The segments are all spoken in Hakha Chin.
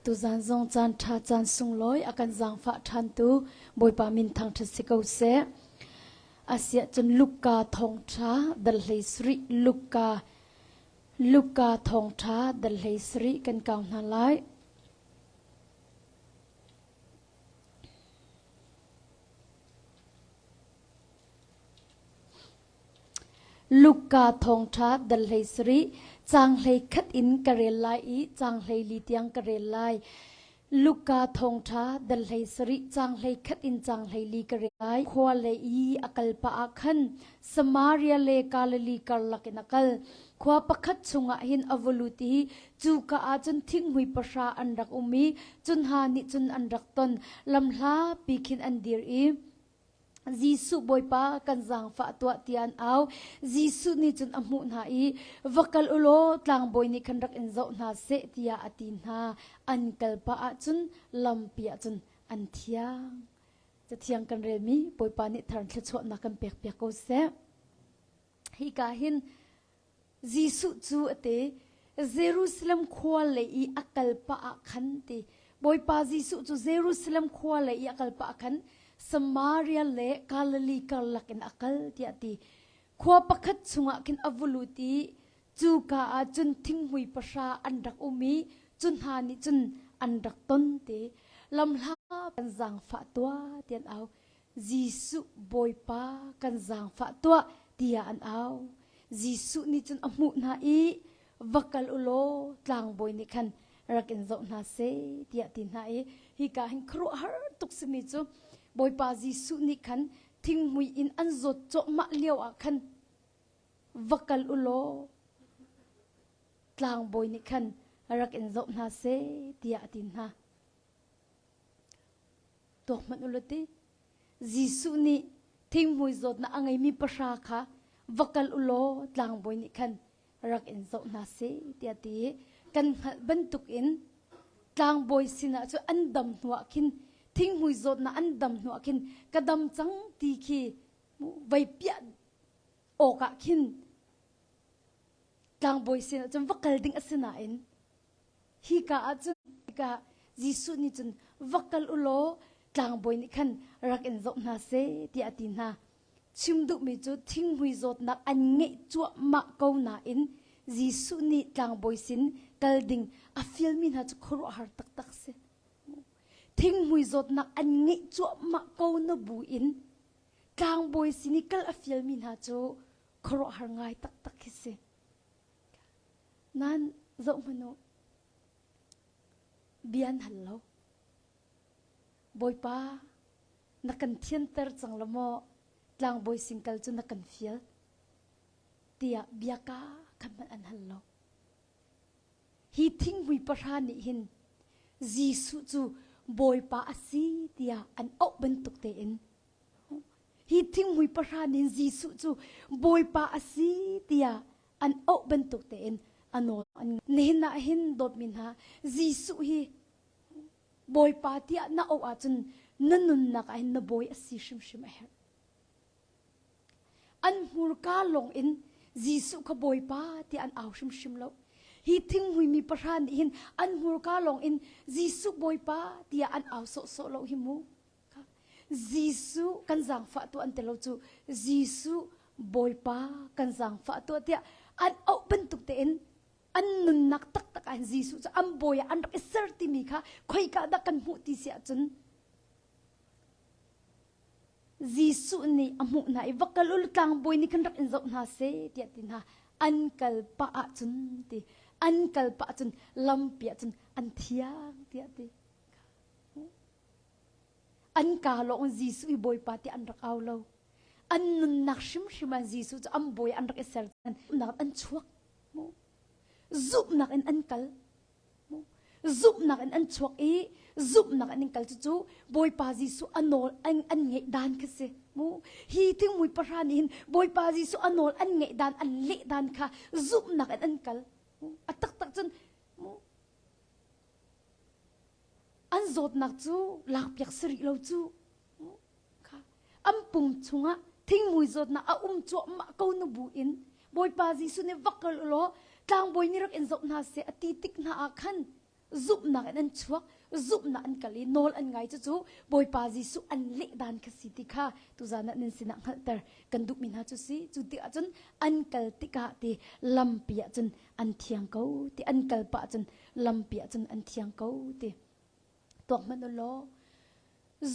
Tuzan zong caan ṭha caan sunglawi a kan zaangfah ṭhantu Bawipa min thangṭhat si ko seh. Asiah cun Luka thawngṭha dal hlei sarih Luka Luka thawngṭha dal hlei sarih kan kau hna lai. Luka thawngṭha dal hlei sarih caang 11 in ka rel lai i caang 14 tiang ka rel lai. Luka thawngṭha dal 17 caang 11 in caang 14 ka rel lai. Khua lei i a kal pah ah khan Samaria le Galilee karlak in a kal. Khua pakhat chungah hin a va lut i cuka ah cun thinghmui pahra an rak um i cu hna nih cun an rak ton. Lamhlapi khin an dir i Jesuh Bawipa kan zaangfah tuah tiah an au. Jesuh nih cun a hmuh hna i va kal u law tlangbawi nih khan rak in zoh hna seh tiah a ti hna. An kal pah ahcun lampi ahcun an thiang. Cathiang kan relmi Bawipa nih thar thluachuahnak kan pekpiak ko seh. Hika hin Jesuh cu a ti Jerusalem khua lei i a kal pah ah khan ti Bawipa Jesuh cu Jerusalem khua lei i a kal pah ah khan Samaria le Galilee karlak in a kal tiah ti. Khua pakhat chungah khin a vu lut i cuka ah cun thinghmui pahra an rak um i cu hna nih cun an rak ton ti. Lamhla kan zaangfah tuah tiah an au. Jesuh Bawipa kan zaangfah tuah tiah an au. Jesuh nih cun a hmuh hna i va kal u law tlangbawi nih khan rak in zoh hna seh tiah ti hna i hika hin khuaruahhar tuk simi cu Bawipa Jesuh nih khan thinghmui in an zawt cawhmah lio ah khan va kal u law tlangbawi nih khan rak in zoh hna seh tiah a ti hna. Tuak hmanh u law ti. Jesuh nih thinghmui zawtnak a ngeimi pahra kha va kal u law tlangbawi nih khan rak in zoh hna seh tiah ti i kan hngalh bantukin tlangbawi sinah cu an dam hnuah khin thinghmui zawtnak an dam hnuah khin ka dam cang ti khi vei piah awkah khin tlangbawi sinah cun va kal ding a si nain Hika ah cun hika Jesuh nih cun va kal u law tlangbawi nih khan rak in zoh hna seh tiah a ti hna. Chim duhmi cu thinghmui zawtnak an ngeih cuahmah ko nain Jesuh nih tlangbawi sin kal ding a fialmi hna cu khuaruahhar taktak si. Thinghmui zawtnak an ngeih cuahmah ko na bu in tlangbawi sin i kal a fialmi hna cu khuaruahhar ngai taktak khi si. Nan zoh hmanh u. Bia an hal lo. Bawipa, na kan thianter cang lo maw? Tlangbawi sin kal cu na kan fial. Tiah bia ka khat hmanh an hal lo. Hi thinghmui pahra nih hin Jesuh cu Bawipa a si tiah an auh bantuk tein Hi thinghmui pahra nih Jesuh cu Bawipa a si tiah an auh bantuk tein a nawl an Nihin ah hin dawtmi hna Jesuh hi Bawipa tiah na auh ahcun na nunnak ah hin na bawi a si hrimhrim a herh. An hmurka lawng in Jesuh kha Bawipa tiah an au hrimhrim lo. Hi thinghmui mi pahra nih hin an hmurka lawng in Jesuh Bawipa tiah an au sawhsawh lo hi mu. Jesuh kan zaangfah tuah an ti lo cu Jesuh Bawipa kan zaangfah tuah tiah an auh bantuk tein an nunnak taktak ah Jesuh cu an bawi ah an rak i ser timi kha khoika dah kan hmuh ti si ahcun Jesuh nih a hmuh hna i va kal u tlangbawi nih khan rak in zoh hna seh tiah ti hna an kal pah ahcun ti an kal pah ahcun lampi ahcun an thiang tiah ti An kaa lawng Jesuh i Bawipa tiah an rak au lo. An nunnak hrimhrim ah Jesuh cu an bawi an rak i ser. Zumhnak an chuak. Zumhnak in an kal. Zumhnak in an chuak i zumhnak in an kal cucu Bawipa Jesuh a nawl an, an ngeih dan kha si. Mu hi thingmui pahra nih hin Bawipa Jesuh a nawl an ngeih dan an leh dan kha zumhnak in an kal. A taktak cun An zawtnak cu lakpiak si rih lo cu. Kha an pum chungah thingmui zawtnak a um cuahmah ko nu bu in Bawipa Jesuh nih va kal u law tlangbawi nih rak in zoh hna seh a ti tik hna ah khan Zumhnak in an chuak, zumhnak an kal i nawl an ngai cucu Bawipa Jesuh an leh dan kha si ti kha tuzan ah nan sinah hngalhter kan duhmi hna cu si. Cu tikah cun an kal tikah ti lampi ah cun an thiang ko ti an kal pah cun lampi ah cun an thiang ko ti. Tuak hmanh u law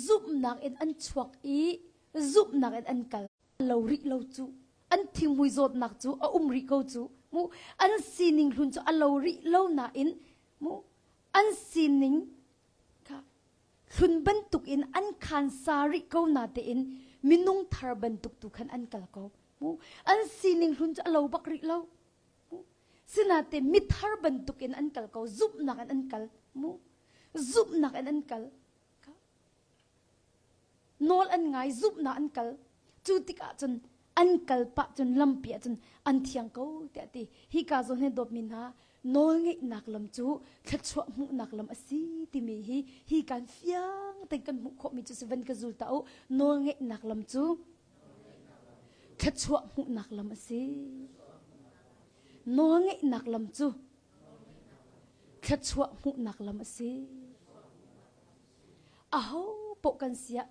zumhnak in an chuak i zumhnak in an kal lo rih lo cu an thinghmui zawtnak cu a um rih ko cu mu an sining hlun cu a lo rih lo nain mu an sining kha hlun bantuk in an khan sa rih ko na tein minung thar bantuk tu khan an kal ko mu an sining hlun cu a lo bak rih lo Sinain mithar bantukin an kal ko, zumhnak in an kal. Mu. Zumhnak in an kal. Nawl an ngai, zumhnak an kal. Cu tikah cun an kal pah cun lampi ah cun an thiang ko tiah ti. Hi ka zawn hi dawtmi hna nawl ngeihnak lam cu thluachuah hmuhnak lam a si timi hi hi kan fiang tein kan hmuh khawhmi cu si van ka zul ta u. Nawl ngeihnak lam cu Thluachuah hmuhnak lam a si. Nawlngeihnak lam cu thluachuah hmuhnak lam a si. Aho paoh kan si ah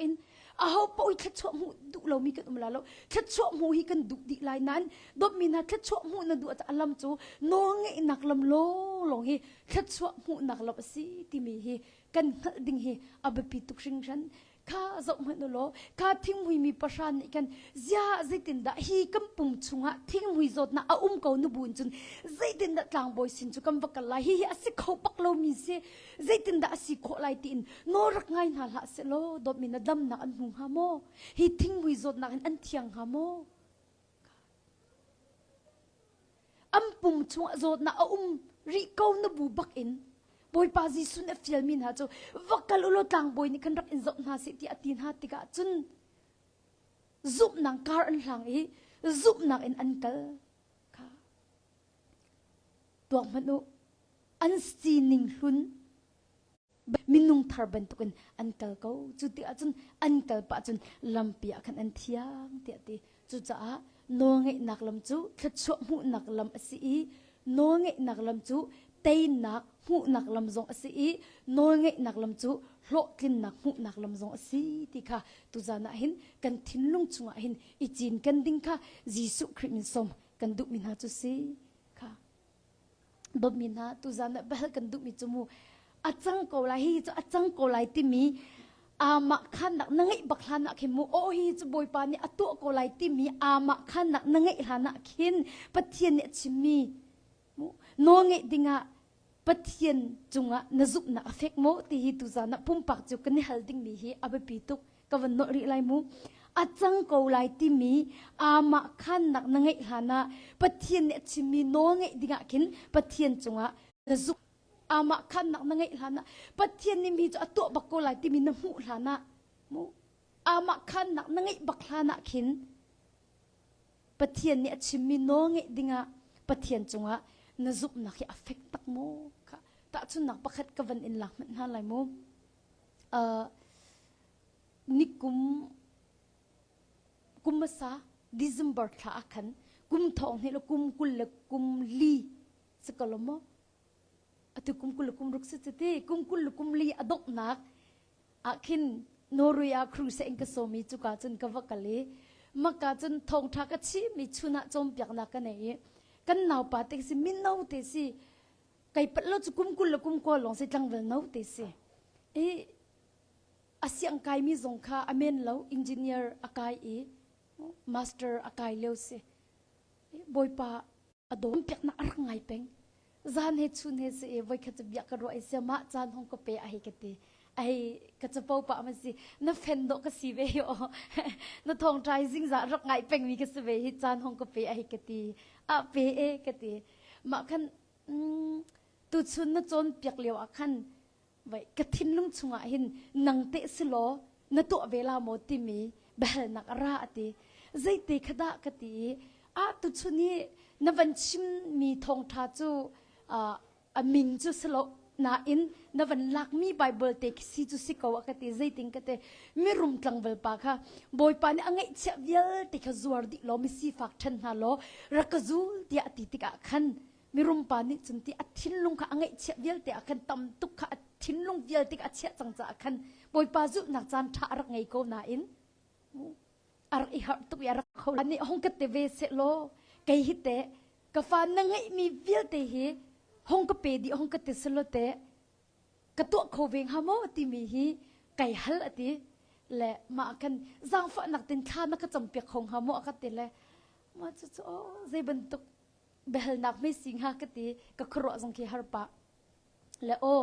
in aho paoh i thluachuah hmuh duh lomi kan um la lo. Thluachuah hmuh hi kan duh dih lai nain dawtmi hna thluachuah hmuh na duh ah lam cu nawlngeihnak lam lawnglawng hi thluachuah hmuhnak lam a si timi hi kan hngalh ding hi a biapi tuk hringhran. Kha zoh hmanh u law kha thinghmui mi pahra nih khan ziah zeitindah hi kan pum chungah thinghmui zawtnak a um ko nubu in cun zeitindah tlangbawi sin cu kan va kal lai hihi a si kho bak lomi si zeitindah a si khawh lai tiin nawl rak ngai hna hlah sehlaw dawtmi na damnak an hmu hnga maw hi thinghmui zawtnak in an thiang hnga maw An pum chungah zawtnak a um rih ko na bu bak in Bawipa Jesuh nih a fialmi hna cu va kal u law tlangbawi nih khan rak in zoh hna seh tiah a ti hna tikah cun zumhnak kar an hlang i zumhnak in an kal kha tuak hmanh u an sining hlun minung thar bantukin an kal ko cu tikah cun an kal pah cun lampi ah khan an thiang tiah ti cucaah nawlngeihnak lam cu thluachuah hmuhnak lam a si i nawlngeihnak lam cu teinak hmuhnak lam zong a si i nawlngeihnak lam cu hlawhtlinnak hmuhnak lam zong a si ti kha tuzan ah hin kan thinlung chungah hin i cin kan ding kha Jesuh Khrih min sawm kan duhmi hna cu si kha dawtmi hna tuzan ah bel kan duhmi cu mu a cang ko lai hi cu a cang ko lai timi amah khannak na ngeih bak hlan ah khin mu aw hi cu bawipa nih a tuah ko lai timi amah khannak na ngeih hlan ah khin pathian nih a chimmi mu nawl ngeih dingah pathian cungah na zumhnak a fek maw ti hi tuzan ah pumpak cu kan i hal dingmi hi a biapi tuk ka van nolh rih lai mu a cang ko lai timi amah khannak na ngeih hlan ah Pathian nih a chimmi nawl ngeih dingah khin Pathian cungah na zumh amah khannak na ngeih hlan ah Pathian nih mi cu a tuah bak ko lai timi na hmuh hlan ah mu amah khannak na ngeih bak hlan ah khin Pathian nih a chimmi nawl ngeih dingah Pathian cungah na zumhnak hi a fek tak maw kha tahchunnak pakhat ka van in lak hmanh hna lai mu uh, Nikum kum hmasa December thla ah khan kum thong hnih le kum 20 le kum li si ko lo maw? Atu kum 20 le kum ruk si cu ti kum 20 le kum li a donghnak ah khin Norway ah cruise in ka sawm i cuka cun ka va kal i maka cun thawngṭha ka chim i chun ah cawnpiaknak ka nei i kan naupa te si mino te si kai pat lo cu kum 20 le kum kua lawng si tlangval no te si i A siang kaimi zong kha a men lo engineer a kai i master a kai lio si. Bawipa a dawm piaknak a rak ngai peng. Zan he chun he si i voikhat cu bia ka ruah i sia mah caan hong ka pe a hei ka ti. A hei ka capo pah ma si na fen dawh ka si ve hi aw na thawngṭai zingzah rak ngai pengmi ka si ve hi caan hong ka pe a hei ka ti. A pe e ka ti. Mah khan mm, tuchun na cawnpiak lio ah khan Vai ka thinlung chungah hin nang teh si law na tuah ve la maw timi biahalnak a ra a ti. Zeite kha dah ka ti i ah tuchun hi na van chimmi thawngṭha cu a min cu si lo nain na van lakmi Bible te khi si cu si ko a ka ti zeitin ka ti mirum tlangval pa kha Bawipa nih a ngeihchiah vialte kha zuar dih law mi sifak ṭhen hna law rak ka zul tiah a ti tikah khan. Mirum pa nih cun ti a thinlung kha a ngaihchiah vialte ah khan tam tuk kha a thinlung vialte kha a chiah cang caah khan Bawipa zulhnak caan ṭha a rak ngei ko nain a rak i harh tuk i a rak kho. Nih hong ka ti ve sehlaw kei hi teh ka fa na ngeihmi vialte hi hong ka pe dih hong ka ti selaw teh ka tuah kho ve hnga maw timi hi kai hal a ti le mah kan zaangfahnak tin thla na ka campiak kho hnga maw a ka ti le mah cu cu zei bantuk biahalnak hme si hnga ka ti ka khuaruah zong khi har pah le aw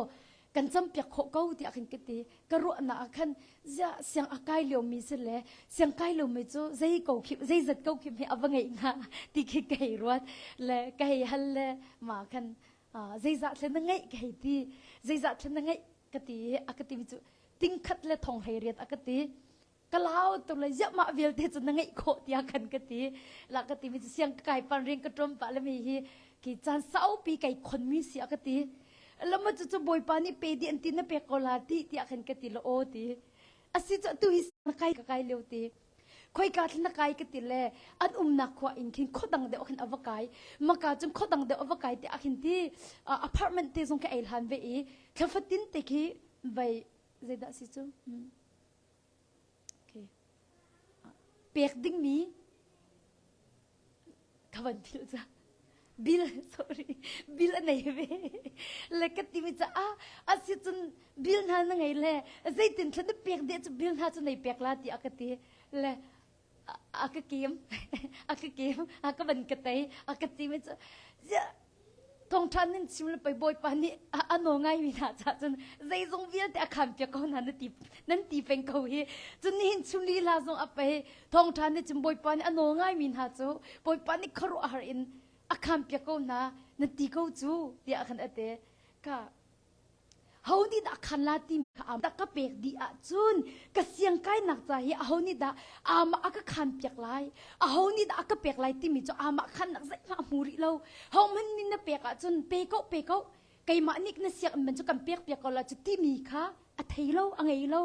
kan campiak khawh ko tiah khin ka ti ka ruahnak ah khan zia siang a kai lio mi si le siang kai lio mi cu zei ko khi zei zat ko khi a va ngeih hnga ti khi ka hei ruat le ka hei hal le ma khan zeizah thlen na ngeih ka hei ti zeizah thlen na ngeih ka ti a ka ti mi cu tingkhat le thong hlei riat a ka ti ka lau tu le ziah mah vialte cu na ngeih khawh tiah khan ka ti la ka ti mi cu siang ka kai pan ring ka ṭom pah le mi hi ki caan saupi kai khon mi si a ka ti lama cu cu bawipa nih pe di an ti na pek ko la ti tiah khan ka ti la aw ti asi cu tu hi na kai ka kai lio ti khoika thil na kai ka ti le an umnak khua in khin khodang deuh khin ava kai maka cun khodang deuh ava kai te akhin ti apartment te zong ka ei hlan ve i thlafatin te khi vai zeidah si cu okay. Pek dingmi ka van philh ca bill sorry bill a nei ve le ka ti mi ca ah asi cun bill hna na ngei le zeitin thla na pek deh cu bill hna cu nei pek la ti a ka ti le a ka kim a ka kim a ka van ka tei a ka ti mi cu Thawngṭha nan chim le pei Bawipa nih a nawl ngaimi hna caah cun zeizong vialte a khanpiak ko hna na ti nan ti peng ko hi. Cun nihin chim lila zong a pei thawngṭha nih cun Bawipa nih a nawl ngaimi hna cu Bawipa nih khuaruahhar in a khanpiak ko hna na ti ko cu tiah khan a ti. Ka Ho nih dah khan la ti kha dah ka pek dih ahcun ka siang kainak ca hi aho nih dah amah a ka khan piak lai aho nih dah a ka pek lai timi cu amah khannak zeihmah a hmu rih lo ho hmanh nih na pek ahcun pe ko pe ko keimah nih na sianginn man cu kan pek piak ko la cu timi kha a thei lo a ngei lo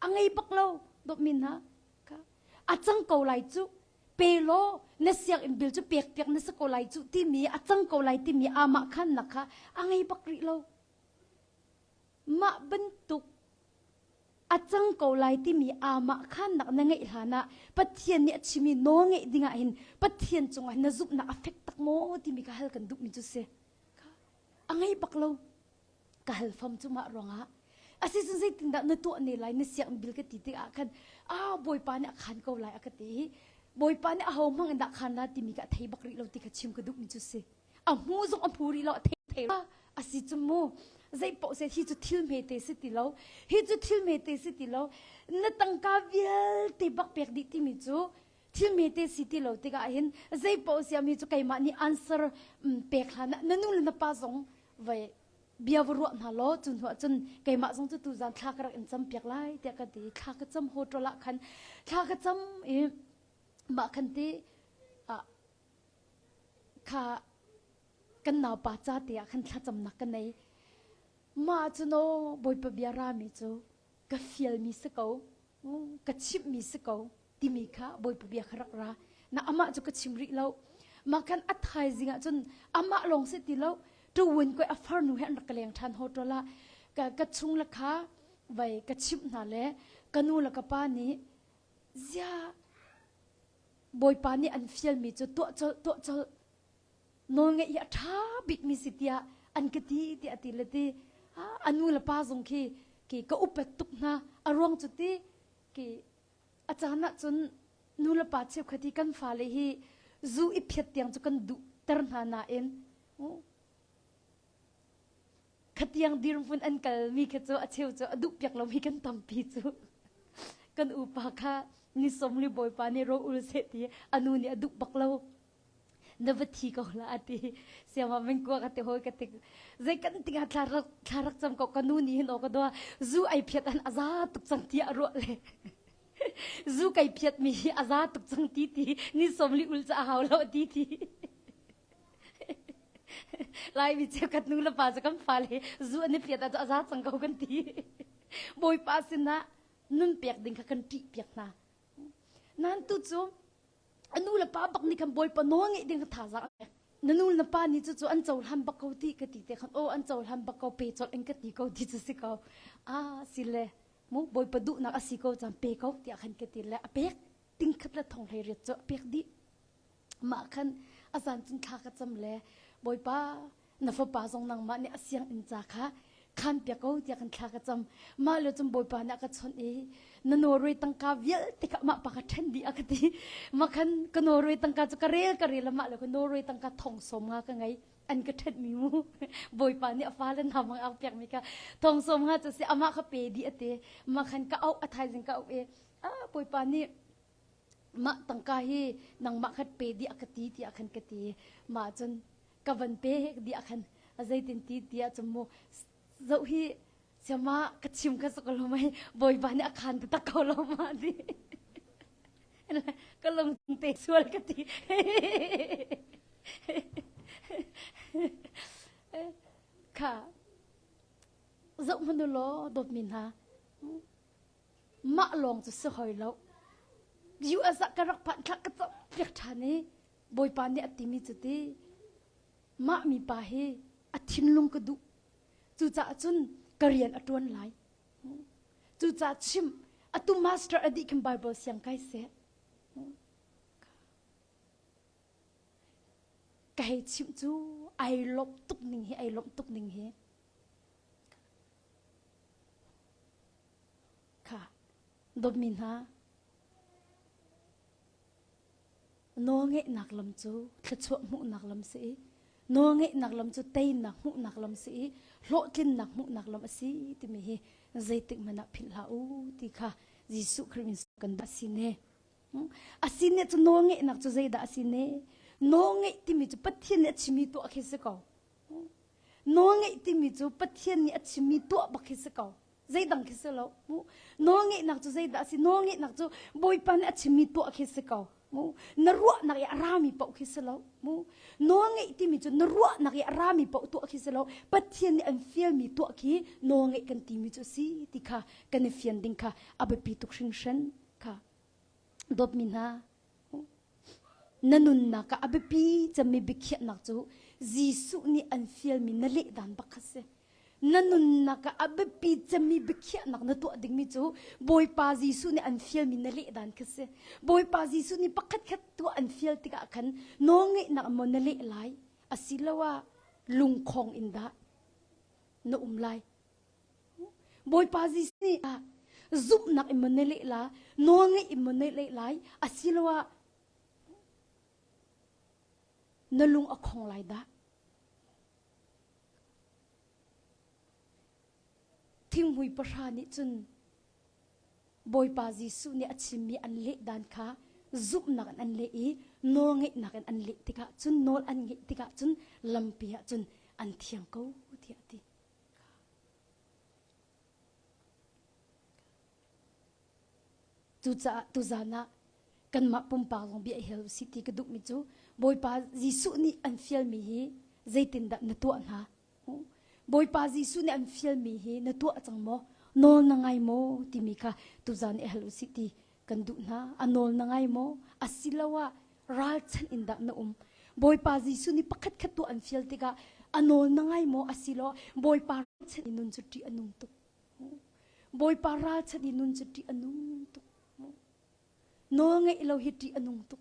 a ngei bak lo dawtmi hna a cang ko lai cu pe law na sianginn bil cu pek piak na si ko lai cu timi a cang ko lai timi amah khannak kha a ngei bak rih lo mah bantuk a cang ko lai timi amah khannak na ngeih hlan ah Pathian nih a chimi nawl ngeih dingah hin Pathian cungah na zumhnak a fek tak maw timi ka hal kan duhmi cu si a ngei bak lo ka hal fam cu mah ruangah asi cun zeitindah na tuah ne lai na sianginn bil ka ti tikah khan ah bawipa nih a khan ko lai a ka ti i bawipa nih aho hmang in dah khan la timi ka thei bak rih lo ti kha chim ka duhmi cu si a hmu zong a hmu rih lo a thei thei asi cu mu zei paoh se hi cu thil hmete si ti lo hi cu thil hmete si ti lo na tangka vialte bak pek dih timi cu thil hmete si ti lo tikah hin zei paoh siami cu keimah nih answer pek hlan ah na nu le na pa zong vai bia va ruah hna law cu hnuah cun keimah zong cu tuzan thla ka rak in cam piak lai tiah ka ti thla ka cam hotel ah khan thla ka cam i mah khan ti kha kan naupa ca te ah khan thlacamnak ka nei mah cu no bawipa bia rami cu ka fialmi si ko ka chimhmi si ko timi kha Bawipa bia kha rak ra na amah cu ka chim rih lo mah khan a thaizing ah cun amah lawng si ti lo tuwin koi a farnu he an rak ka leng ṭhan hotel ah ka ka chung le kha vai ka chimh hna le ka nu le ka pa nih zia Bawipa nih an fialmi cu tuah colh tuah colh nawlngeih hi a ṭha bikmi si tiah an ka ti tiah a ti le ti a nu le pa zong khi ki ka upat tuk hna a ruang cu ti ki A caan ahcun nu le pa cheukhat hi kan fale hi zu i phiat tiang cu kan duhter hna nain khatiang dirhmun an kalmi kha cu a cheu cu a duh piak lomi kan tampi cu kan upa kha ni sawmli bawipa nih ro ul seh ti a nu nih a duh bak lo na va thi ko la a ti siama min kuak a ti hoi ka ti zei kan tinga thla rak thla rak cam ko ka nu nih hin o ka dua zu ai phiat an aza tuk cang ti a ruah le zu kai phiat mi hi aza tuk cang ti ti ni som li ul cha hau lo ti ti lai mi cheukhat nu le pa cu kan fa le zu an i phiat ah cu aza cang ko kan ti bawipa sinah nun pek ding kha kan ṭih piak hna nan tu cu a nu le pa bak nih khan bawipa nawl ngeih ding thazaang a pek. Na nu na pa nih cucu an cohlan bak ko ti ka ti te khan aw an cohlan bak ko pe colh in ka ti ko ti cu si ko. Ah si le mu Bawipa duhnak a si ko cang pe ko tiah khan ka ti le a pek tingkhat le thong hlei riat cu a pek dih. Mah khan a zan cun thla ka cam le Bawipa na fapa zong nangmah nih a sianginn ca kha khan piak ko tiah kan thla ka cam. Mah le cun Bawipa nih a ka chawnh i na Norway tangka vialte kha mah pa ka ṭhen dih a ka ti. Mah khan ka Norway tangka cu ka rel ka rel mah le ka Norway tangka thong sawm nga ka ngei an ka ṭhenh mi mu. Bawipa nih a fale hna mang a pek mi kha thong sawm nga cu si amah kha pe dih a ti. Mah khan ka auh a thaizing ka auh i ah Bawipa nih mah tangka hi nangmah khat pe dih a ka ti tiah khan ka ti. Mah cun ka van pek dih ah khan a zeitin ti tiah cun mu zoh hi siama ka chim kha saka lo mai bawipa nih a khan taktak ko lo ma ti ka lung te sual ka ti kha zoh hmanu law dawtmi hna mah lawng cu si hoi lo US ah ka rak phanh thla ka cam piak ṭhan i Bawipa nih a timi cu ti mah mipa hi a thinlung ka duh cucaah cun ka rian a ṭuan lai cucaah chim atu master a dih khin Bible siang kai seh ka hei chimh cu ai lawmh tuk ning hi ai lawmh tuk ning hi kha dawtmi hna Nawlngeihnak lam cu thluachuah hmuhnak lam si i nawlngeihnak lam cu teinak hmuhnak lam si i hlawhtlinnak hmuhnak lam a si timi hi zeitik hmanh ah philh hlah u ti kha Jesuh Khrih min kan a si ne. A si ne cu nawlngeihnak cu zeidah a si ne? Nawlngeih timi cu Pathian nih a chimmi tuah khi si ko. Nawlngeih timi cu Pathian nih a chimmi tuah bak khi si ko. Zeidang khi si lo. Mu. Nawlngeihnak cu zeidah a si? Nawlngeihnak cu Bawipa nih a chimmi tuah khi si ko. Mu. Na ruahnak i a rami paoh khi si lo. Mu. Nawlngeih timi cu na ruahnak i a rami paoh tuah khi si lo. Pathian nih an fialmi tuah khi nawlngeih kan timi cu a si ti kha kan i fian ding kha a biapi tuk hringhran kha. Dawtmi hna, na nunnak ah a biapi cemmi biakhiahnak cu Jesuh nih an fialmi na leh dan bak kha si. Na nunnak ah a biapi cemmi biakhiahnak na tuah dingmi cu Bawipa Jesuh nih an fialmi na leh dan kha si. Bawipa Jesuh nih pakhat khat tuah an fial tikah khan nawlngeihnak maw na leh lai asiloah lungkhong in dah na um lai. Bawipa Jesuh nih zumhnak in maw na leh la, nawlngeih in maw na leh lai, asiloah na lung a khong lai dah? Thinghmui pahra nih cun Bawipa Jesuh nih a chimmi an leh dan kha zumhnak in an leh i nawlngeihnak in an leh tikah cun nawl an ngeih tikah cun lampi ah cun an thiang ko tiah a ti. Cucaah tuzan ah kanmah pumpak zong bia i hel usih ti ka duhmi cu Bawipa Jesuh nih an fialmi hi zeitindah na tuah hna? Bawipa Jesuh nih an fialmi hi na tuah cang maw? Nawl na ngai maw? timi kha tuzan i hal usih ti kan duh hna. A nawl na ngai maw? Asiloah ralchanh in dah na um? Bawipa Jesuh nih pakhat khat tuah an fial tikah a nawl na ngai maw? Asiloah Bawipa ralchanh i nun cu ṭih a nung tuk. Bawipa ralchanh i nun cu ṭih a nung tuk. Nawl ngeih lo hi ṭih a nung tuk.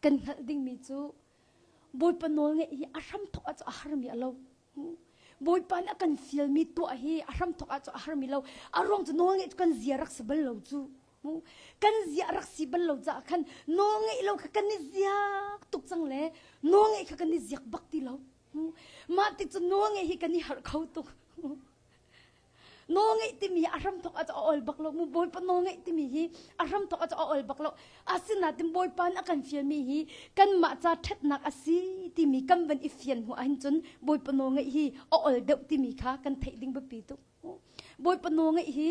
Kan hngalh dingmi cu Bawipa nawl ngeih hi a hramthawk ah cu a harmi a lo. Bawipa nih a kan fialmi tuah hi a hramthawk ah cu a harmi lo. A ruang cu nawl ngeih cu kan zia rak si bal lo cu. Kan zia rak si bal lo caah khan nawl ngeih lo kha kan i ziak tuk cang le nawl ngeih kha kan i ziak bak ti lo. Mah ti cu nawl ngeih hi kan i harh kho tuk. Nawlngeih timi hi a hramthawk ah a ol bak lo. Mu Bawipa nawlngeih timi hi a hramthawk ah a ol bak lo. Asinain Bawipa nih a kan fialmi hi kanmah ca ṭhatnak a si timi kan van i fian hnu ahhin cun Bawipa nawlngeih hi a ol deuh timi kha kan theih ding biapi tuk. Bawipa nawlngeih hi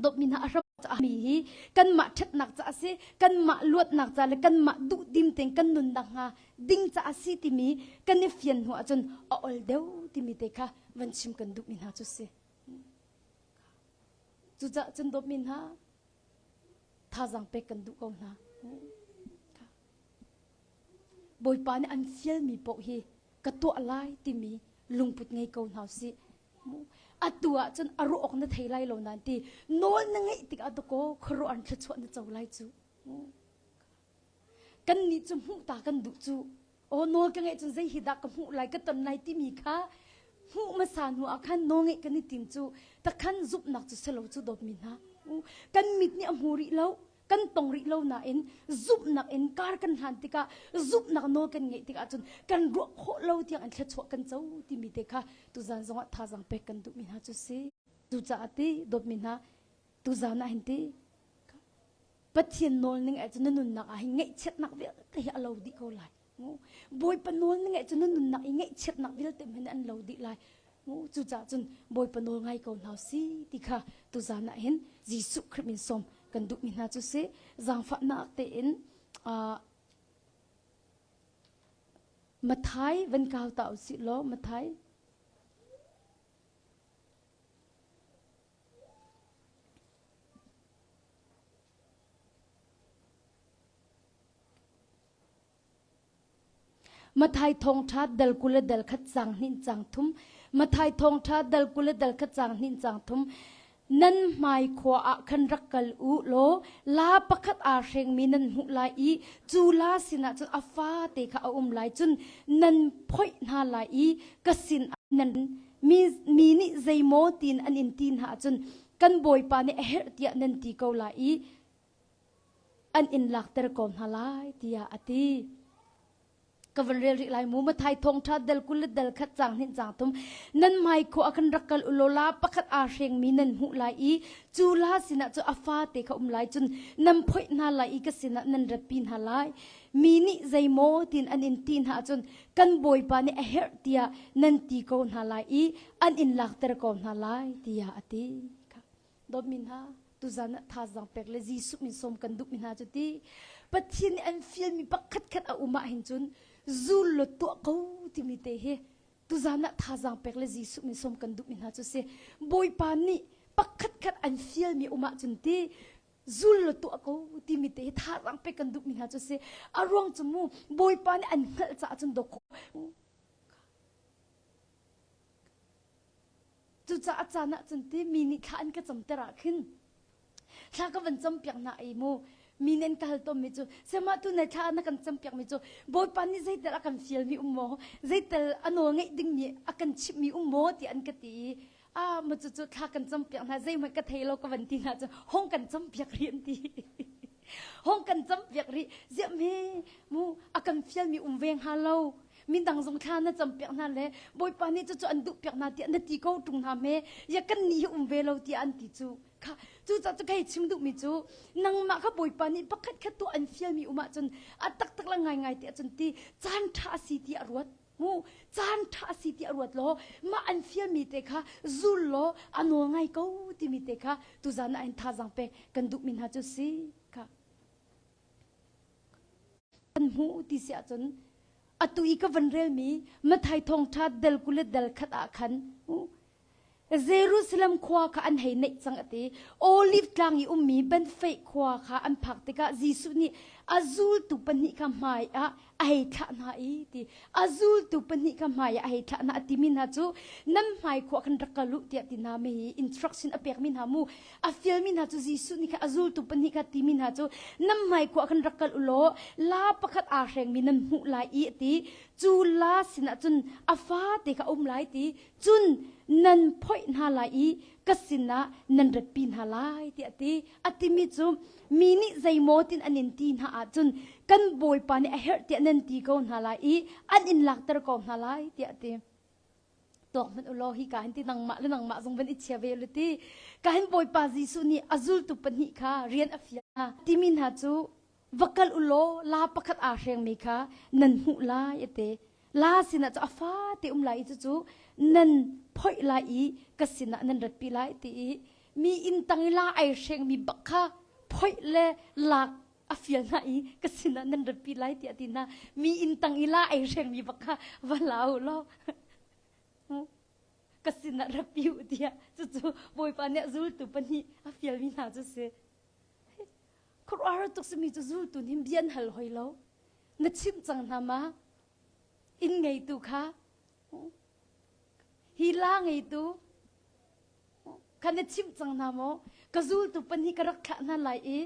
dawtmi hna a hram mi hi kanmah ṭhatnak ca a si, kanmah luatnak ca le kanmah duhdim tein kan nunnak hnga ding ca a si timi kan i fian hnu ahcun a ol deuh timi te kha van chim kan duhmi hna cu si. Cucaah cun dawtmi hna thazaang pek kan duh ko hna. Bawipa nih an fialmi paoh hi ka tuah lai timi lungput ngei ko hna usih. Atu ah cun a ruah awk na thei lai lo nain ti nawl na ngeih tikah dakaw khuaruah an thluachuah na co lai cu. Kan nih cu hmuh ta kan duh cu. Aw nawl ka ngeih cun zei hi dah ka hmuh lai ka ton lai timi kha hmuh hmasa hnu ah khan nawl ngeih kan i tim cu takhan zumhnak cu selo cu dawtmi hna. Kan mit nih a hmu rih lo kan tong rih lo nain zumhnak in kar kan hlan tikah zumhnak nawl kan ngeih tikah cun kan ruah khawh lo tiang in thluachuah kan co timi te kha tuzan zongah thazaang pek kan duhmi hna cu si. Cucaah ti dawtmi hna tuzan ah hin ti Pathian nawl ning ah cun na nunnak ah hin ngaihchiatnak vialte hi a lo dih ko lai. Bawipa nawl ning ah cun na nunnak i ngaihchiatnak vialte hmanh an lo dih lai. Cucaah cun Bawipa nawl ngai ko hna si ti kha tuzan ah hin Jesuh Khrih min sawm kan duhmi hna cu si zaangfahnak tein Mathai van kau ta usih law Mathai Mathai thawngṭha dal 20 le dal khat cang hnin cang thum Mathai thawngṭha dal 20 le dal khat cang hnin cang thum nan hmai khua ah khan rak kal u law la pakhat aa hrengmi nan hmuh lai i cu la sinah cun a fate kha a um lai cun nan phoih hna lai i ka sin nan mi, mi nih zeimaw tiin an in ti hna ahcun kan bawipa nih a herh tiah nan ti ko lai i an in lakter ko hna lai tiah a ti. Ka van rel rih lai mu Mathai thawngtha dal 20 le dal khat cang hnin cang thum nan hmai kho a kan rak kal ulaw la pakhat aa hrengmi nan hmuh lai i cu la sinah cu a fate kha um lai cun nan phoih hna lai i ka sinah nan ratpi hna lai mi nih zeimaw tin an in ti hna ahcun kan bawipa nih a herh tiah nan ti ko hna lai i an in lakter ko hna lai tiah a ti Dawtmi hna, tuzan ah thazaang pek le Jesuh min sawm kan duhmi hna cu ti Pathian nih an fialmi pakhat khat a um ah hin cun zul law tuah ko timi te hi tuzan ah thazaang pek le Jesuh min sawm kan duhmi hna cu si Bawipa nih pakhat khat an fialmi um ah cun ti zul law tuah ko timi te hi thazaang pek kan duhmi hna cu si a ruang cu mu Bawipa nih an hngalh caah cun dawk Cucaah caan ah cun ti mi nih thla an ka camter ah khin thla ka van campiak hna i mu mi nih an ka hal tawnmi cu sema tu nai thla na kan campiak mi cu Bawipa nih zeitel a kan fialmi um maw zeitel a nawl ngeih dingmi a kan chimhmi um maw ti an ka ti i ah ma cu cu thla kan campiak hna zeihmanh ka thei lo ka van ti hna cu hong kan campiak rih an ti hong kan campiak rih ziah me mu a kan fialmi um ve hnga lo mindang zong thla na campiak hna le bawipa nih cucu an duh piak hna tiah na ti ko ṭung hna hme ya kan nih hi um ve lo tiah an ti cu kha cu ca cu kei chim duhmi cu nangmah kha bawipa nih pakhat khat tuah an fialmi um ahcun a taktak la ngaingai ti ahcun ti caan ṭha a si ti a ruat mu caan ṭha a si ti a ruat law mah an fialmi te kha zul law a nawl ngai ko timi te kha tuzan ah in thazaang pek kan duhmi hna cu si kha Kan hmuh ti si ahcun atu i ka van relmi Mathai thawngṭha del 20 le del khat ah khan Jerusalem khua kha an hei naih cang a ti. Olive tlang i ummi Bethphage khua kha an phak tikah Jesuh nih a zultu pahnih kha hmai ah a hei thlah hna i ti. A zultu pahnih kha hmai ah a hei thlah hna a timi hna cu nan hmai khua khan rak kal u tiah ti hna mi instruction a pekmi hna mu. A fialmi hna cu Jesuh nih khan a zultu pahnih kha timi hna cu nan hmai khua khan rak kal u law la pakhat aa hrengmi nan hmuh lai i a ti. Cu la sinah cun a fate kha a um lai ti. Cun nan phoih hna lai i ka sinah nan ratpi hna lai tiah a ti. A timi cu mi nih zeimaw tin an in ti hna ahcun kan Bawipa nih a herh tiah nan ti ko hna lai i an in lakter ko hna lai tiah a ti. Tuak hmanh u law hi ka hin ti nangmah le nangmah zong van i chia ve u ti. Ka hin Bawipa Jesuh nih a zultu pahnih kha rian a fial hna. Timi hna cu va kal u law la pakhat aa hrengmi kha nan hmuh lai a ti. La sinah cu a fate um lai i cucu nan phoih lai i ka sinah nan ratpi lai ti i mi inn tang i la ai hrengmi bak kha phoih le lak a fial hna i ka sinah nan ratpi lai tiah ti hna mi inn tang i la ai hrengmi bak kha va la u law. Ka sinah ra pi u tiah cucu Bawipa nih a zultu pahnih a fialmi hna cu si. Khuaruahhar tuk simi cu zultu nih bia an hal hoi lo. Na chimh cang hna ma? Inn ngeitu kha hi la ngeitu kha na chimh cang hna maw? Ka zultu pahnih ka rak thlah hna lai i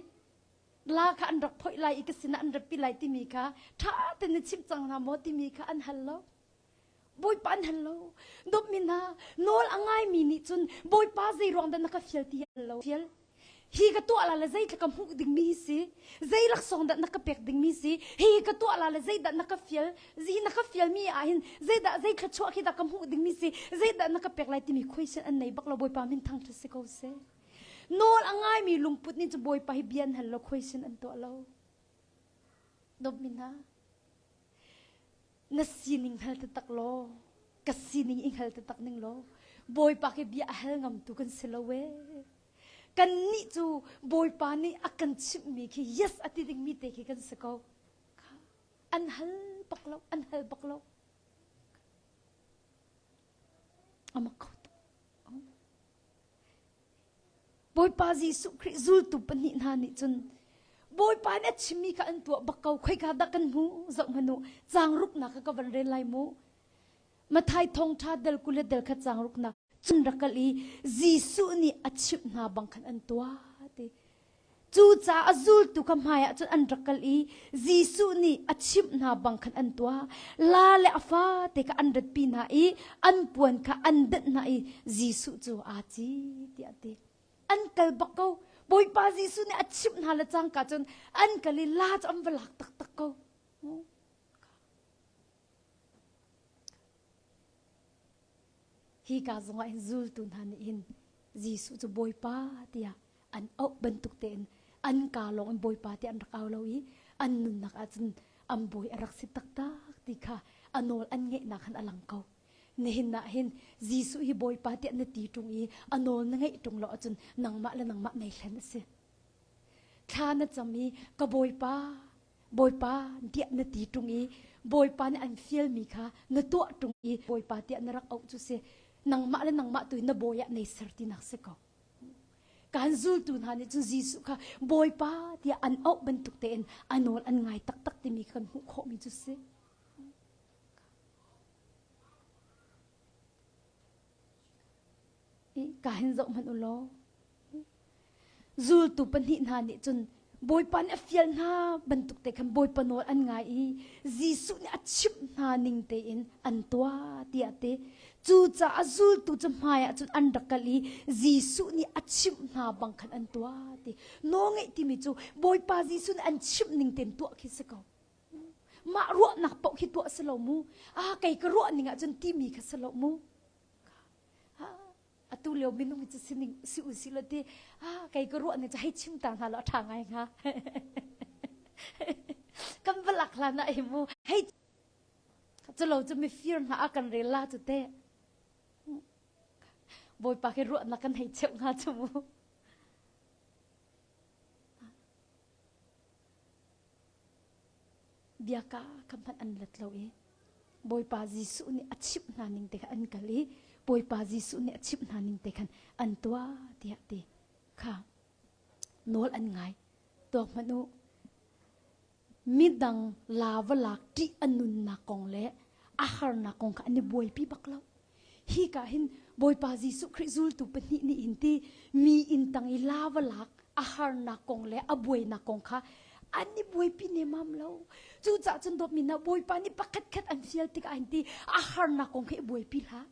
la kha an rak phoih lai i ka sinah an rak pi lai timi kha ṭha tein na chimh cang hna maw timi kha an hal lo. Bawipa an hal lo. Dawtmi hna, nawl a ngaimi nih cun Bawipa zei ruang dah na ka fial ti hal lo. Fial. Hi ka tuah la le zei ka hmuh dingmi hi si? Zei laksawng dah na ka pek dingmi si? Hi ka tuah la le zei dah na ka fial? Hi na ka fialmi ah hin zei dah zei thluachuah khi dah ka hmuh dingmi si? Zei dah na ka pek lai timi question an nei bak lo Bawipa min thangṭhat si ko seh. Nawl a ngaimi lungput nih cu Bawipa hi bia an hal lo question an tuah lo. Dawtmi hna, na sining hngal taktak law ka sining i hngal taktak ning law Bawipa khi bia a hal ngamtu kan si lo ee. Kan nih cu Bawipa nih a kan chimhmi khi yes a ti dingmi te khi kan si ko. An hal bak lo, an hal bak lo. Amak kho tuk. Bawipa Jesuh Khrih zultu pahnih hna nih cun Bawipa nih a chimmi kha an tuah bak ko khoika dah kan hmu zoh hmanh u caang ruknak kha ka van rel lai mu Mathai thawngṭha del 20 le del khat caang ruknak cun rak kal i Jesuh nih a chimh hna bang khan an tuah ti Cucaah a zultu kha hmaiah cun an rak kal i Jesuh nih a chimh hna bang khan an tuah. La le a fate kha an ratpi hna i an puan kha an denh hna i Jesuh cu aa ci tiah a ti. An kal bak ko. Bawipa Jesuh nih a chimh hna le cangka cun an kal i la cu an va lak taktak ko. Hi ka zongah hin zultu hna nih hin Jesuh cu Bawipa tiah an auh bantuk tein an kaa lawng in Bawipa tiah an rak au lo i an nunnak ahcun an bawi a rak si taktak ti kha a nawl an ngeihnak khan a lang ko. Nihin ah hin Jesuh hi Bawipa tiah na ti ṭung i a nawl na ngeih ṭung lo ahcun nangmah le nangmah nei hlen a si. Thla na cam i ka Bawipa Bawipa tiah na ti ṭung i Bawipa nih an fialmi kha na tuah ṭung i Bawipa tiah na rak auh cu si nangmah le nangmah tu in na bawi ah nei ser tinak si ko. Kan zultu hna nih cun Jesuh kha Bawipa tiah an auh bantuk tein a nawl an ngai taktak timi kan hmuh khawhmi cu si. Ka hin zoh hmanh u law Zultu pahnih hna nih cun Bawipa nih a fial hna bantuk te khan Bawipa nawl an ngai i Jesuh nih a chimh hna ning tein an tuah tiah ti. Cucaah zultu cu hmaiah cun an rak kal i Jesuh nih a chimh hna bang khan an tuah ti. Nawlngeih timi cu Bawipa Jesuh nih an chimh ning tein tuah khi si ko. Mah ruahnak paoh khi tuah si lo mu. Ah kei ka ruah ning ah cun timi kha si lo mu. Atu lio minung hi cu sining si u si lo ti ah kei ka ruah ning cu hei chim ta hna law a ṭha ngai hnga. Kan va lak hlan ah hi mu hei culo cu mifir hna a kan rel la cu teh. Bawipa khi ruahnak kan hei cheuh hnga cu mu. Biaka kha hmanh an let lo i Bawipa Jesuh nih a chimh hna ning te kha an kal i Bawipa Jesuh nih a chimh hna ning te khan an tuah tiah ti kha nawl an ngai. Tuak hmanh u. Midang la va lak ṭih a nunnak kong le a harnak kong kha an i buaipi bak lo. Hi ka hin Bawipa Jesuh Khrih zultu pahnih nih hin ti mi inn tang i la va lak a harnak kong le a buainak kong kha an i buaipi nemam lo. Cucaah cun dawtmi hna Bawipa nih pakhat khat an fial tikah hin ti a harnak kong kha i buaipi hlah.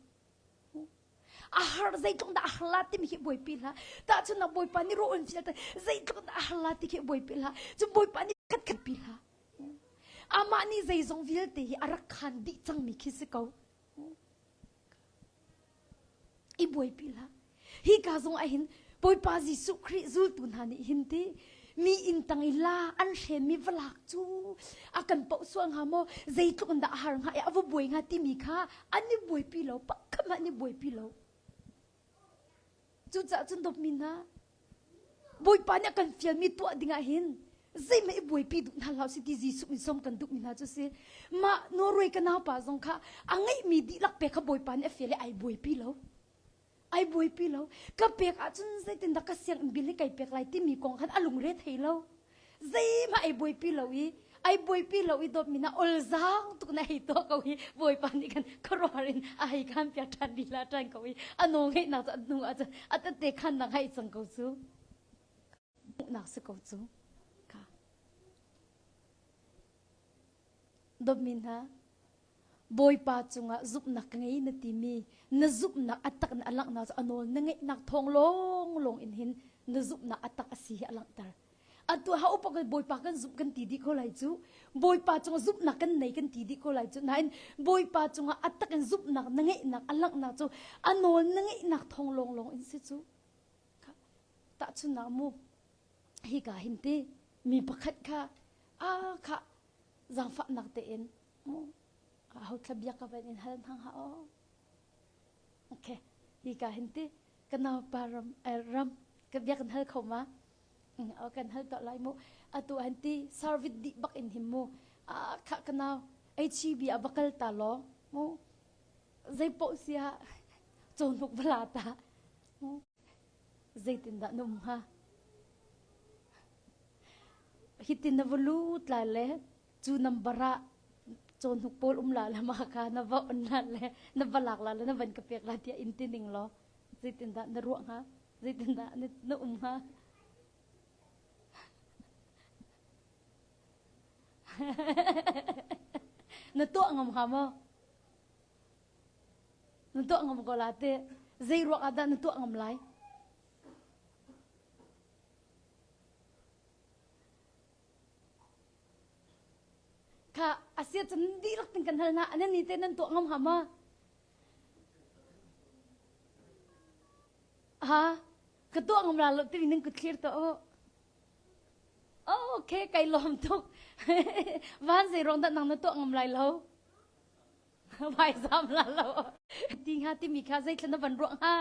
A har zeitluk dah a har la timi khi buaipi hlah. Tahchunhnak Bawipa nih rawl an fial te zeitluk dah a har la ti khi buaipi hlah. Cun Bawipa nih khat khat pi hlah. Amah nih zeizong vialte hi a rak khan dih cangmi khi si ko. I buaipi hlah. Hi ka zong ah hin Bawipa Jesuh Khrih zultu hna nih hin ti mi inn tang i la an hremmi valak cu a kan poh sual hnga maw zeitluk in dah a har hnga i a va buai hnga timi kha an i buaipi lo pakhat hmanh an i buaipi lo Cucaah cun dawtmi hna, Bawipa nih a kan fialmi tuah dingah hin zeihmanh i buaipi duh hna hlah si ti Jesuh nih sawm kan duhmi hna cu si. Mah Norway ka naupa zong kha a ngeihmi dihlak pek kha Bawipa nih a fial i ai buaipi lo. Ai buaipi lo. Ka pek ahcun zeitindah ka sianginn bill hi kai pek lai timi kong khan a lungre thei lo. Zeihmah ai buaipi lo i ai buaipi lo i dawtmi na olzaang tuk na hei tuah ko hi Bawipa nih khan khuaruahhar in a hei khan piak ṭhan lila ṭhan ko i a nawl ngeihnak cu a hnu ahcun a tette khannak hei cang ko cu. Hmuhnak si ko cu. Kha. Dawtmi hna, Bawipa cungah zumhnak ka ngei na timi na zumhnak a tak in a langhnak cu a nawl na ngeihnak thawng lawnglawng in hin na zumhnak a tak a si hi a langhter. Atu ha upa kan Bawipa kan zumh kan ti dih ko lai cu. Bawipa cungah zumhnak kan nei kan ti dih ko lai cu. Nain Bawipa cungah a tak in zumhnak na ngeihnak a langhnak cu a nawl na ngeihnak thawng lawnglawng in si cu. Tahchunhnak mu hika hin ti mi pakhat kha a kha zaangfahnak tein ho thla bia ka van in hal hna ha aw okay hika hin ti ka nau pa ram ram ka bia kan hal kho ma o kan hal to lai mu atu han ti service di bak in him mu a kha ka nau HEB a bakal ta lo mu zei po sia chonuk bala ta mu zeitindah na um hnga? Hitin na va lut lai le cu number ah cawhnuk pawl um la le mah kha na va on la le na va lak la le na van ka pek la tiah in ti ning law zeitindah na ruah hnga? Zeitindah na um hnga? na tuah ngam hnga maw? Na tuah ngam ko la te. Zei ruang ah dah na tuah ngam lai? Kha asia cun dihlak tin kan hal na anan ni te nan tuah ngam ha ma? Ha? Ka tuah ngam la lo ti ning ku thlir to. Oh, okay, kai lom tuk. Van zei rong dah nang na tuah ngam lai lo? Vai zam la lo. Ti hnga timi kha zeithla na van ruah hnga?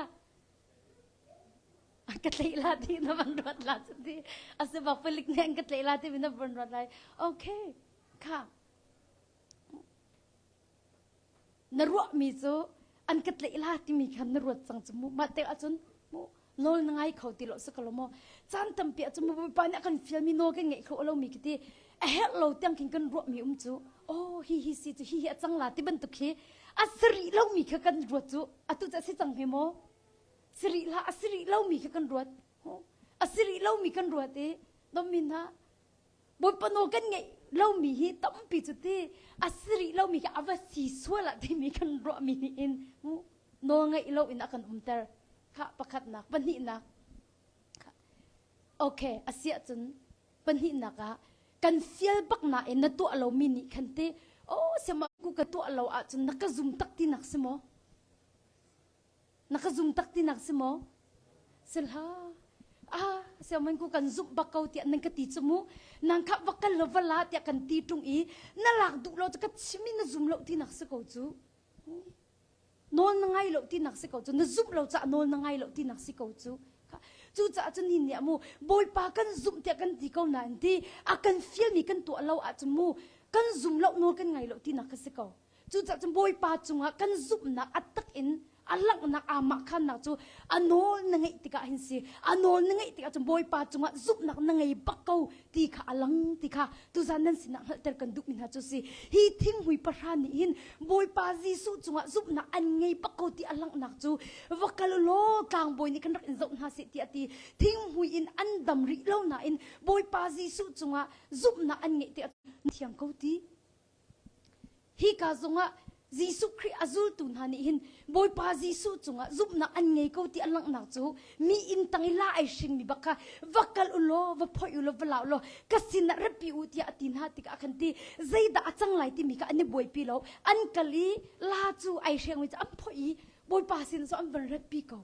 Ka tleih la ti na van ruat la cu ti. Ase bak palik nih an ka tleih la timi na van ruat lai. Okay. Kha. Na ruahmi cu an ka tleih la timi kha na ruat cang cu mu. Mah te ahcun mu nawl na ngai kho ti lo si ko lo maw caan tampi ah cun Bawipa nih a kan fialmi nawl kan ngeih kho lomi khi ti a herh lo tiang khin kan ruahmi um cu oh hi hi si cu hi hi a cang la ti bantuk khi a si rih lomi kha kan ruat cu atu cu a si cang hme maw si rih hlah a si rih lomi kha kan ruat a si rih lomi kan ruat i domin ha Bawipa nawl kan ngeih lomi hi tampi cu ti a si rih lomi khi a va si sual ah timi kan ruahmi nih in nawl ngeih lo in a kan umter kha pakhatnak pahnihnak okay a siah cun pahnihnak ah kan fial bak nain na tuah lomi nih khan ti oh siama ku ka tuah lo ahcun na ka zum tak ti nak si maw Na ka zum tak tinak si maw? Silha. Ah, siaman ku kan zumh bak ko tiah nan ka ti cu mu. Nang kha va kal lo va la tiah kan ti ṭung i na lak duh lo cu ka chim i na zum lo tinak si ko cu. Nawl na ngai lo tinak si ko cu. Na zumh lo caah nawl na ngai lo tinak si ko cu. Cucaah cun hin nih mu Bawipa kan zumh tiah kan ti ko nain ti a kan fialmi kan tuah lo ahcun mu kan zum lo nawl kan ngai lo tinak kha si ko. Cucaah cun Bawipa cungah kan zumhnak a tak in a langhnak aa khannak cu a nawl na ngeih tikah hin si a nawl na ngeih tikah cun Bawipa cungah zumhnak na ngei bak ko ti kha a lang ti kha tuzan nan sinah hngalhter kan duhmi hna cu si hi thinghmui pahra nih hin Bawipa Jesuh cungah zumhnak an ngei bak ko ti a langhnak cu va kal law tlangbawi nih kan rak in zoh hna seh tiah ti thinghmui in an dam rih lo nain Bawipa Jesuh cungah zumhnak an ngeih ti a thiam ko ti Hika zongah Jesuh Khrih a zultu hna nih hin Bawipa Jesuh cungah zumhnak an ngei ko ti an langhnak cu mi inn tang i la ai hringmi bak kha va kal u law va phoih u law va la u law ka sinah ratpi u tiah a ti hna tikah khan ti zeidah a cang lai timi kha an i buaipi lo an kal i la cu ai hrengmi cu an phoih i Bawipa sin cu an van ratpi ko.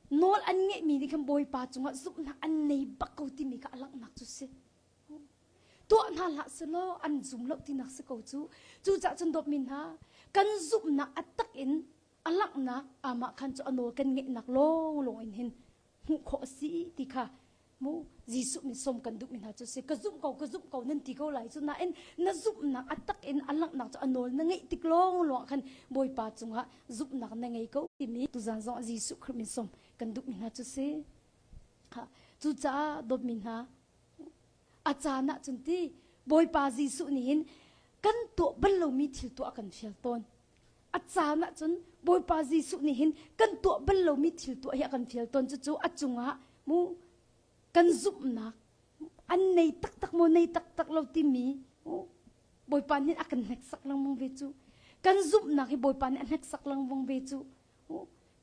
Nawl an ngeihmi nih khan Bawipa cungah zumhnak an nei bak ko timi kha a langhnak cu si. Tuah hna hlah selaw an zum lo tinak si ko cu. Cucaah cun dawtmi hna, kan zumhnak a tak in a langhnak amah khan cu a nawl kan ngeihnak lawnglawng in hin hmuh khawh a si ti kha. Mu Jesuh min som kan duhmi hna cu si ka zumh ko ka zumh ko nan ti ko lai cu nain na zumhnak a tak in a langhnak cu a nawl na ngeih tik lawng lawng khan Bawipa cungah zumhnak na ngei ko timi tuzan zong Jesuh Khrih min som kan duhmi hna cu si. Ha, cucaah dawtmi hna a caan ah cun ti Bawipa Jesuh nih hin kan tuah bal lomi thil tuah a kan fial tawn. A caan ah cun Bawipa Jesuh nih hin kan tuah bal lomi thil tuah hi a kan fial tawn. Cucu a cungah mu kan zumhnak an nei taktak maw nei taktak lo timi Bawipa nih a kan hneksak lengmang ve cu. Kan zumhnak hi Bawipa nih a hneksak lengmang ve cu.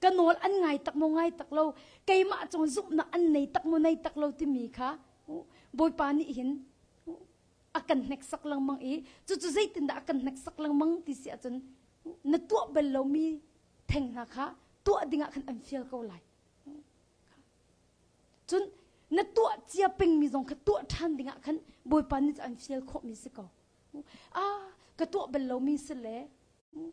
Ka nawl an ngai tak maw ngai tak lo keimah cung zumhnak an nei tak maw nei tak lo timi kha Bawipa nih hin a kan hneksak lengmang i cucu zeitindah a kan hneksak lengmang ti si ahcun na tuah bal lomi theng hna kha tuah dingah khan an fial ko lai. Cun na tuah cia pengmi zong kha tuah ṭhan dingah khan Bawipa nih an fial khawhmi si ko. Ah, ka tuah bal lomi si le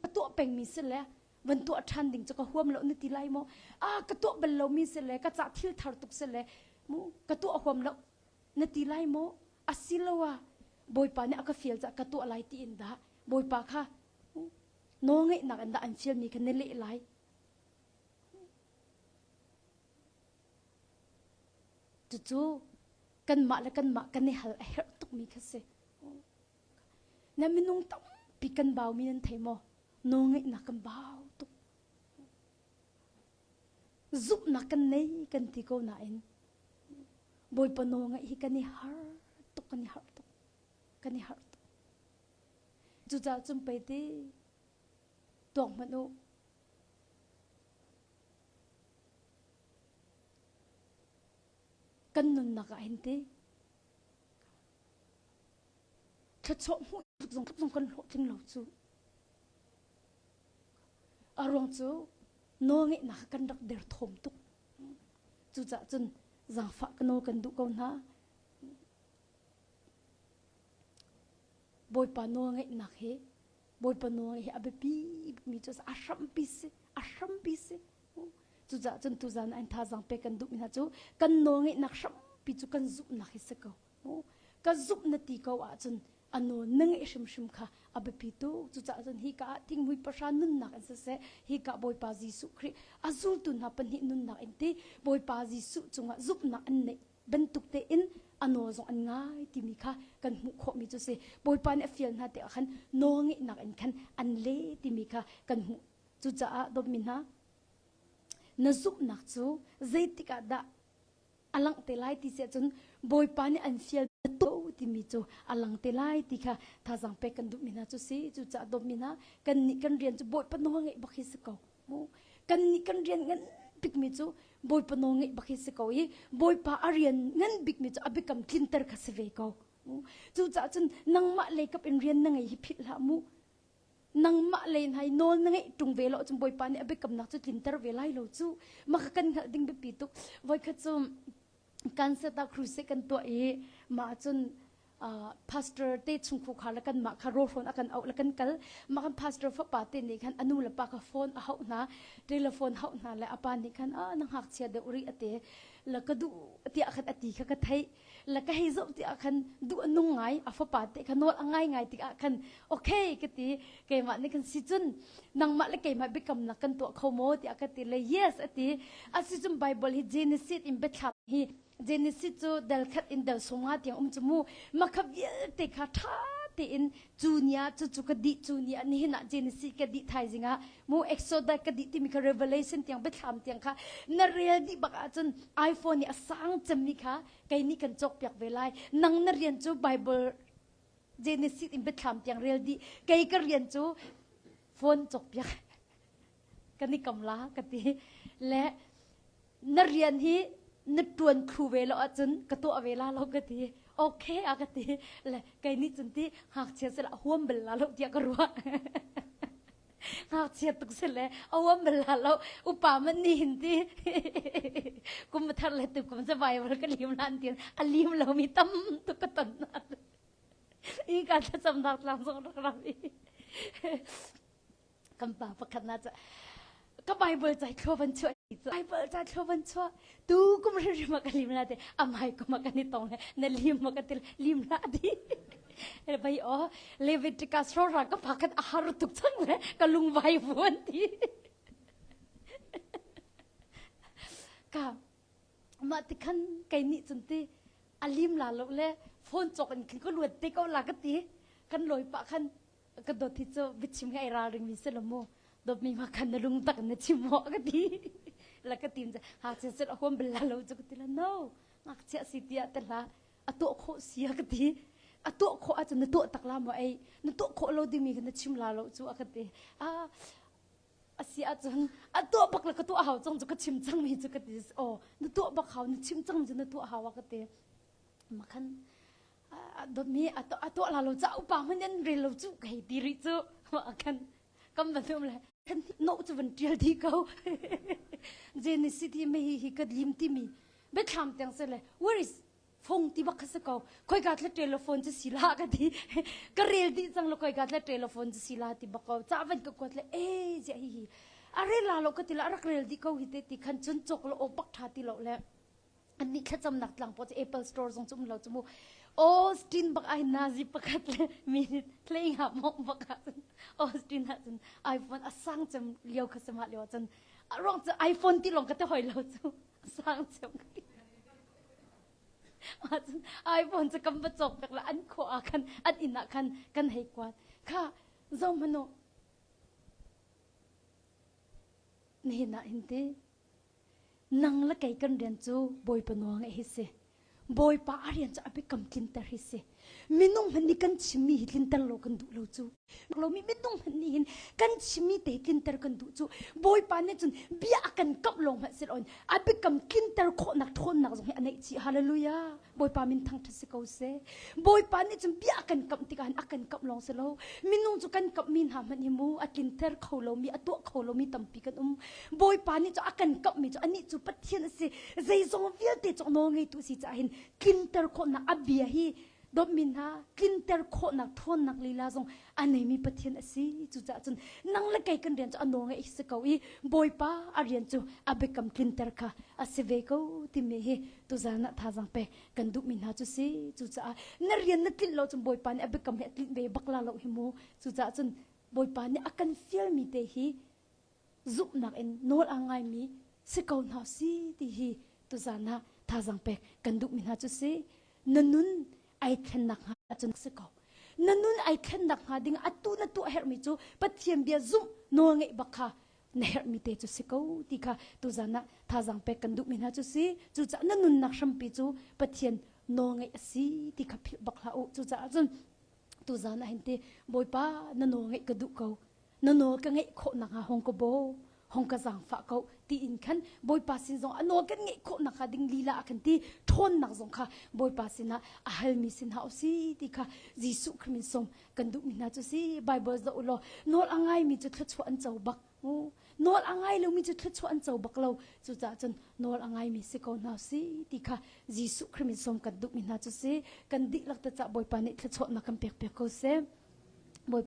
ka tuah pengmi si le van tuah ṭhan ding cu ka huam lo na ti lai maw? Ah, ka tuah bal lomi si le ka ca thil thar tuk si le mu ka tuah huam lo na ti lai maw? Asiloah Bawipa nih a ka fial caah ka tuah lai tiin dah Bawipa kha nawlngeihnak in dah an fialmi kha na leh lai? Cucu kanmah le kanmah kan i hal a herh tukmi kha si. Na minung tampi kan baumi nan thei maw? Nawlngeihnak kan bau tuk. Zumhnak kan nei kan ti ko nain Bawipa nawlngaih hi kan i har tuk, kan i harh tuk, kan i harh tuk. Cucaah cun pei ti tuak hmanh u. Kan nunnak ah hin ti thluachuah hmuh zong zong kan hlawhtling lo cu. A ruang cu nawlngeihnak kan rak derthawm tuk. Cucaah cun zaangfah ka nawl kan duh ko hna. Bawipa nawlngeihnak hi Bawipa nawl hi a biapi mi cu a hrampi si a hrampi si cucaah cun tuzan an thazaang pek kan duhmi hna cu kan nawlngeihnak hrampi cu kan zumhnak hi si ko ka zumh na ti ko ahcun a nawl na ngeih hrimhrim kha a biapi tuk cucaah cun hi ka ah thinghmui pahra nunnak in siseh hi ka Bawipa Jesuh Khrih a zultu hna pahnih nunnak in ti Bawipa Jesuh cungah zumhnak an neih bantuk tein a nawl zong an ngai timi kha kan hmuh khawhmi cu si Bawipa nih a fial hna tikah khan nawl ngeihnak in khan an le timi kha kan hmuh cucaah dawtmi hna na zumhnak cu zeitik ah dah a langh te lai ti si ahcun Bawipa nih an fial to timi cu a lang te lai ti kha thazaang pek kan duhmi hna cu si cucaah dawtmi hna kan nih kan rian cu Bawipa nawl ngeih bak hi si ko Kan nih kan rian ngan bikmi cu Bawipa nawl ngeih bak hi si ko i Bawipa a rian ngan bikmi cu a biakam tlinter kha si ve ko. Cucaah cun nangmah lei kap in rian na ngei hi philh hlah mu. Nangmah lei hna i nawl na ngeih ṭung ve lo cun Bawipa nih a biakamnak cu tlinter ve lai lo cu. Mah kha kan hngalh ding biapi tuk. Voikhat cu Kansas ah crusade kan tuah i mah cun pastor te chungkhu kha le kanmah kha rawhrawn a kan auh le kan kal mah kan pastor fapa te nih khan a nu le pa kha phone a hauh hna telephone hauh hna le a pa nih khan ah na ngakchia deuh rih a ti la ka duh tiah khan a ti kha ka theih la ka hei zoh tiah khan duh a nung ngai a fapa te kha nawl a ngai ngai tikah khan okay ka ti keimah nih khan si cun nangmah le keimah biakamnak kan tuah kho maw tiah ka ti le yes a ti asicun bible hi genesis in biathlam hi Genesis cu dal khat in dal sawmnga tiang um cu mu makha vialte kha ṭha tein cu ni ah cucu ka dih cu ni ah nihin ah Genesis ka dih thaizing ah mu Exodus ka dih timi kha Revelation tiang biathlam tiang kha na rel dih bak ahcun iPhone nih a sang cemmi kha kei nih kan cawkpiak ve lai nang na rian cu Bible Genesis in biathlam tiang rel dih kei ka rian cu phone cawkpiak kan i kam la ka ti le na rian hi na ṭuan thlu ve lo ahcun ka tuah ve la lo ka ti okay a ka ti le kei nih cun ti ngakchia sila a huam bal la lo tiah ka ruah ngakchia tuk si le a huam bal la lo upa man ni hin ti kum thar le tu kum sa bible ka lim lan tin a lim lo mi tam tuk ka ton na i ka thlacamnak tlang zong rak ram i kan pa pakhat na ka bible cai thlo van chuah. Bible ca thlo van chuah tu kum hrimhrim ah ka lim la te amai kum ah kan i tong le na lim ma ka til lim la di bai o Leviticus ro ra ka phakhat a har tuk chang le ka lung vai vuan ti ka mah ti khan kei nih cun ti a lim la lo le phone cawk in khin ka luat te ko la ka ti kan loi pah khan ka dawt hi cu biachim he ai ralring mi si lo mu dawtmi ma khan na lung tak na chim maw ka ti la ka tim ha che set a huam bel la lo chu ka ti la no ngakchia si tia te hla a tuah khawh sia ka ti a tuah khawh ahcun na tuah tak la maw ei na tuah khawh lo dingmi kha na chim la lo cu a ka ti a asi ahcun a tuah bak le ka tuah hau cang cu ka chim cang mi cu ka ti oh na tuah bak hau na chim cang cu na tuah hau a ka ti makhan dawtmi a tuah la lo ca upa hmanh an rel lo cu ka hei ti rih cu kan kam van um le no cu van tial di ko Genesis ti me hi hi ka lim timi biathlam teng se le where is phone ti bak kha ko khoi ka thla telephone cu si la ka ti ka rel di cang lo khoi ka thla telephone cu si la ti bak ko ca van ka kuat le e zia hi hi a rel la lo ka ti la rak rel di ko hi te ti khan cun chok lo ok bak tha ti lo le annih thlacamnak tlang pawl cu Apple Store zong cu um lo cu mu Austin bak ai nazi pakhat le minute hlei nga mong bak ah cun Austin ah cun iPhone a sang cem lio kha sem lio cun a ruang cu iPhone ti long ka te hoi lo cu a sang cem ka ti ma cun iPhone cu kan va cawk pek la an khua ah khan an inn ah khan kan hei kuat kha zo hmanu nihin ah hin ti Nang le kei kan rian cu Bawipa nawl ngeih hi si. Bawipa a rian cu a biakam tlinter hi si. Minung hmanh nih kan chimmi hi tlinter lo kan duh lo cu. Lomi minung hmanh nih hin kan chimmi te tlinter kan duh cu. Bawipa nih cun bia a kan kamh lawng hmanh si loin a biakam tlinter khawhnak ṭhawnnak zong hi a neih chih. Hallelujah. Bawipa min thangṭhat si ko seh. Bawipa nih cun bia a kan kamh tikah hin a kan kamh lawng si lo. Minung cu kan kamhmi hna hmanh hi mu a tlinter kho lomi, a tuah kho lomi tampi kan um. Bawipa nih cu a kan kamhmi cu anih cu Pathian a si. Zeizong vialte cu nawl ngeitu a si caah hin tlinter khawhnak a bia hi dawtmi hna tlinter khawhnak ṭhawnnak lila zong a neimi Pathian a si. Cucaah cun nang le kei kan rian cu a nawl ngeih si ko i Bawipa a rian cu a biakam tlinter kha a si ve ko timi hi tuzan ah thazaang pek kan duhmi hna cu si. Cucaah na rian na tlinh lo cun Bawipa nih a biakam hi a tlinh ve bak la lo hi mu. Cucaah cun Bawipa nih a kan fialmi te hi zumhnak in nawl a ngaimi si ko hna si ti hi tuzan ah thazaang pek kan duhmi hna cu si. Na nun ai thlennak hnga cun si ko. Na nun ai thlennak hnga ding atu na tuah herhmi cu Pathian bia zumh nawl ngeih bak kha na herhmi te cu si ko ti kha tuzan ah thazaang pek kan duhmi hna cu si. Cucaah na nunnak hrampi cu Pathian nawl ngeih a si ti kha philh bak hlah u. Cucaah cun tuzan ah hin ti Bawipa na nawl ngeih ka duh ko. Na nawl ka ngeih khawh nakhnga hong ka baw hong ka zaangfah ko ti in khan Bawipa sin zong a nawl kan ngeih khawh nakhnga ding lila a kan ti ṭhawnnak zong kha Bawipa sinah a halmi sin hna usih ti kha Jesuh Khrih min sawm kan duhmi hna cu si Bible zoh u law nawl a ngaimi cu thluachuah an co bak nawl a ngai lomi cu thluachuah an co bak lo cucaah cun nawl a ngaimi si ko hna si ti kha Jesuh Khrih min sawm kan duhmi hna cu si kan dihlak te cah Bawipa nih thluachuahnak kan pek piak ko seh.